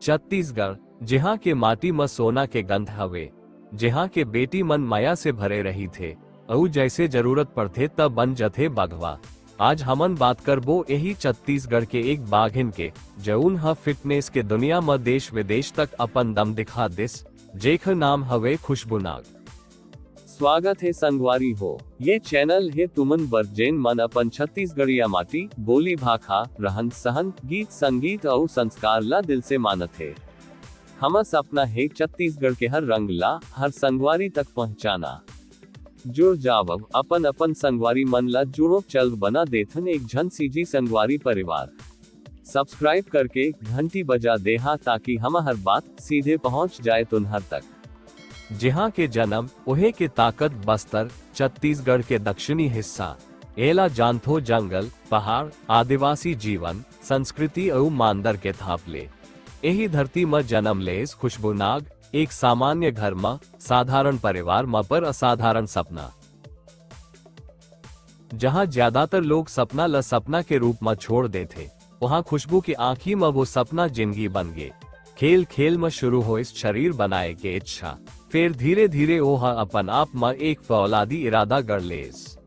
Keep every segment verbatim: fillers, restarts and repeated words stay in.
छत्तीसगढ़, जिहाँ के माटी म सोना के गंध हवे, जिहाँ के बेटी मन मया से भरे रहिथे, अउ जइसे जरूरत पड़थे, त बन जथे बघवा। आज हमन बात करबो एही छत्तीसगढ़ के एक बाघिन के, जउन ह फिटनेस के दुनिया म देश विदेश तक अपन दम दिखा दिस, जेखर नाम हवे खुशबू नाग। स्वागत हे संगवारी हो, ये चैनल हे तुमन बर, जेन मन अपन छत्तीसगढ़िया माटी, बोली भाखा, रहन सहन, गीत संगीत अउ संस्कार ला दिल से मानत हे। हमर सपना हे छत्तीसगढ़ के हर रंग ला हर संगवारी तक पहुँचाना। जुड़ जावव, अपन अपन संगवारी मन ला जुड़ो, चल बना देथन एक झन सीजी संगवारी परिवार। सब्सक्राइब करके घंटी बजा देहा, ताकि हमर हर बात सीधे पहुँच जाए तुन्हर तक। जिहाँ के जनम, उहे के ताकत। बस्तर, छत्तीसगढ़ के दक्षिणी हिस्सा। एला जानथो जंगल, पहाड़, आदिवासी जीवन, संस्कृति अउ मांदर के थाप ले। एही धरती म जनम लेस खुशबू नाग, एक सामान्य घर म, साधारण परिवार म, पर असाधारण सपना। जहाँ ज्यादातर लोग सपना ल सपना के रूप म छोड़ देथे, वहाँ खुशबू के आँखी म वो सपना जिनगी बन गे। खेल खेल म शुरू होइस शरीर बनाए के इच्छा, फेर धीरे धीरे ओह अपन आप म एक फौलादी इरादा गढ़ लेस।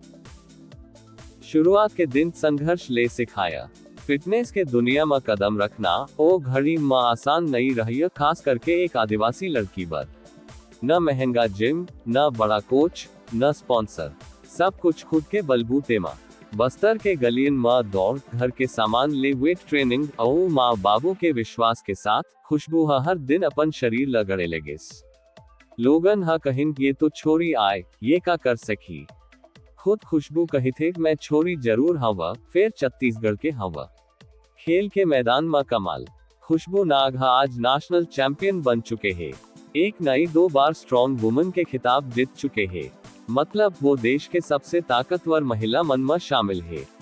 शुरुआत के दिन संघर्ष ले सिखाया। फिटनेस के दुनिया म कदम रखना ओ घड़ी म आसान नइ रहिय, खास करके एक आदिवासी लड़की बर। न महंगा जिम, न बड़ा कोच, न स्पॉन्सर, सब कुछ खुद के बलबूते म। बस्तर के गलियन म दौड़, घर के सामान ले वेट ट्रेनिंग अउ माँ बाबू के विश्वास के साथ खुशबू ह हर दिन अपन शरीर ल गढ़े लगिस। लोगन ह कहिन, "ये तो छोरी आय, ये का कर सकही?" खुद खुशबू कहिथे, "मैं छोरी जरूर हव, फेर छत्तीसगढ़ के हव।" खेल के मैदान म कमाल। खुशबू नाग ह आज नेशनल चैंपियन बन चुके हे। एक नई दो बार स्ट्रॉन्ग वुमन के खिताब जीत चुके हे, मतलब वो देश के सबसे ताकतवर महिला मन म शामिल हे।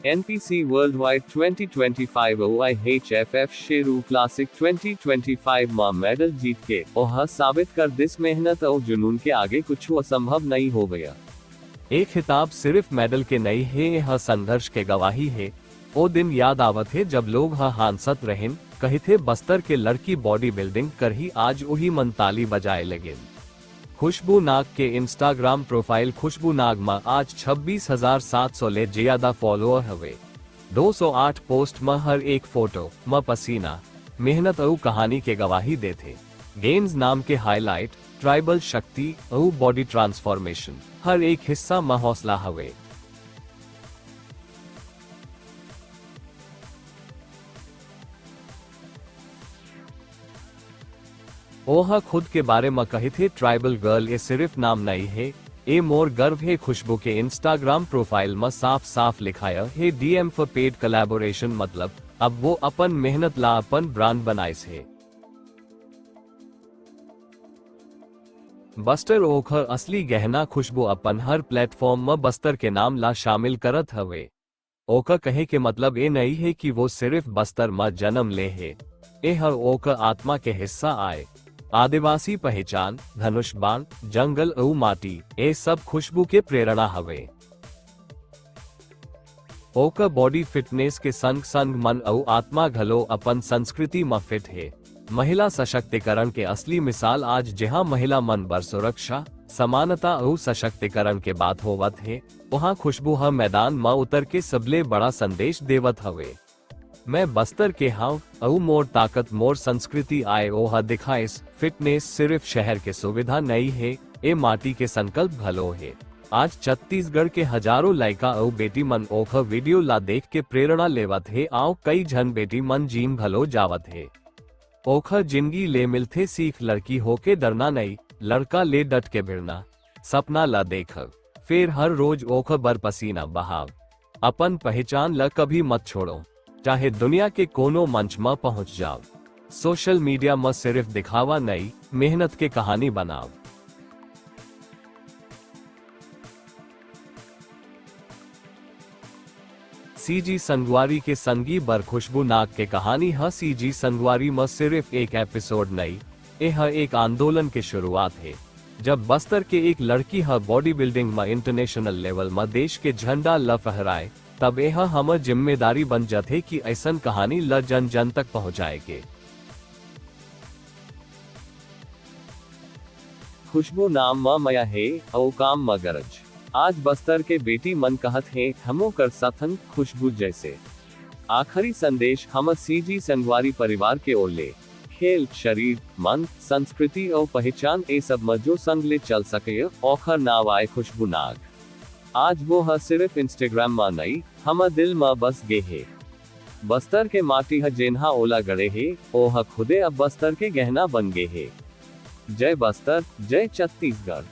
NPC world wide twenty twenty five अउ IHFF Sheru classic twenty twenty five म मेडल जीत के ओह साबित कर दिस, मेहनत अउ जुनून के आगे कुछ असंभव नइ होवय। ए खिताब सिर्फ मेडल के नइ हे, एह संघर्ष के गवाही हे। ओ दिन याद आवत हे, जब लोग ह हांसत रहिन, कहिथे, "बस्तर के लड़की बॉडी बिल्डिंग करही।" आज ओही मन ताली बजाए लगिन। खुशबू नाग के Instagram प्रोफाइल खुशबू नाग म आज छब्बीस हजार सात सौ ले ज्यादा फॉलोअर हवे। दो सौ आठ पोस्ट म हर एक फोटो म पसीना, मेहनत अउ कहानी के गवाही देथे। गेंज नाम के हाईलाइट, ट्राइबल शक्ति अउ बॉडी ट्रांसफॉर्मेशन, हर एक हिस्सा म हौसला हवे। ओह खुद के बारे म कहिथे, "ट्राइबल गर्ल ए सिर्फ नाम नइ हे, ए मोर गर्व हे।" खुशबू के Instagram प्रोफाइल म साफ-साफ लिखाय हे, "डीएम फॉर पेड कोलैबोरेशन", मतलब अब वो अपन मेहनत ला अपन ब्रांड बनाइस हे। बस्तर ओखर असली गहना। खुशबू अपन हर प्लेटफॉर्म म बस्तर के नाम ला शामिल करत हवे। ओकर कहे के मतलब ए नइ हे कि वो सिर्फ बस्तर म जन्म ले हे। ए ह ओकर आत्मा के हिस्सा आय। आदिवासी पहचान, धनुष बाण, जंगल अउ माटी, ए सब खुशबू के प्रेरणा हवे। ओकर बॉडी फिटनेस के संग-संग मन अउ आत्मा घलो अपन संस्कृति म फिट हे। महिला सशक्तिकरण के असली मिसाल आज, जहां महिला मन बर सुरक्षा, समानता अउ सशक्तिकरण के बात होवत हे, उहाँ खुशबू ह मैदान म उतर के सबले बड़ा संदेश देवत हवे। "मैं बस्तर के हंव, अउ मोर ताकत मोर संस्कृति आय," ओह दिखाइस। फिटनेस सिर्फ शहर के सुविधा नइ हे, ए माटी के संकल्प घलो हे। आज छत्तीसगढ़ के हजारों लइका अउ बेटी मन ओखर वीडियो ला देख के प्रेरणा लेवत हे, अउ कई झन बेटी मन जिम घलो जावत हे। ओखर जिंदगी ले मिलथे सीख, लड़की होके डरना नइ, लड़का ले डट के भिड़ना। सपना ला देखव, फेर हर रोज ओखर बर पसीना बहाव। अपन पहचान ला कभी मत छोड़ो, चाहे दुनिया के कोनो मंच म पहुंच जाव। सोशल मीडिया म सिर्फ दिखावा नइ, मेहनत के कहानी बनाव। सीजी संगवारी के संगी बर खुशबू नाग के कहानी ह। सीजी संगवारी म सिर्फ एक एपिसोड नइ, ए ह एक आंदोलन के शुरुआत हे। जब बस्तर के एक लड़की ह बॉडी बिल्डिंग म इंटरनेशनल लेवल म देश के झंडा ल फहराए, तब ए ह हमर जिम्मेदारी बन जाथे कि अइसन कहानी ल जन जन तक पहुंचाए के। खुशबू नाम म मया हे, अउ काम म गरज। आज बस्तर के बेटी मन कहत हे, हमो कर साथन खुशबू जैसे। आखिरी संदेश हमर सीजी संगवारी परिवार के ओर ले। खेल, शरीर, मन, संस्कृति अउ पहचान, ए सब म जो संग ले चल सके, ओखर नाव आय खुशबू नाग। आज वो ह सिर्फ Instagram म नई, हमर दिल म बस गे हे। बस्तर के माटी ह जेनहा ओला गढ़े हे, ओ ह खुदे अब बस्तर के गहना बन गे हे। जय बस्तर, जय छत्तीसगढ़।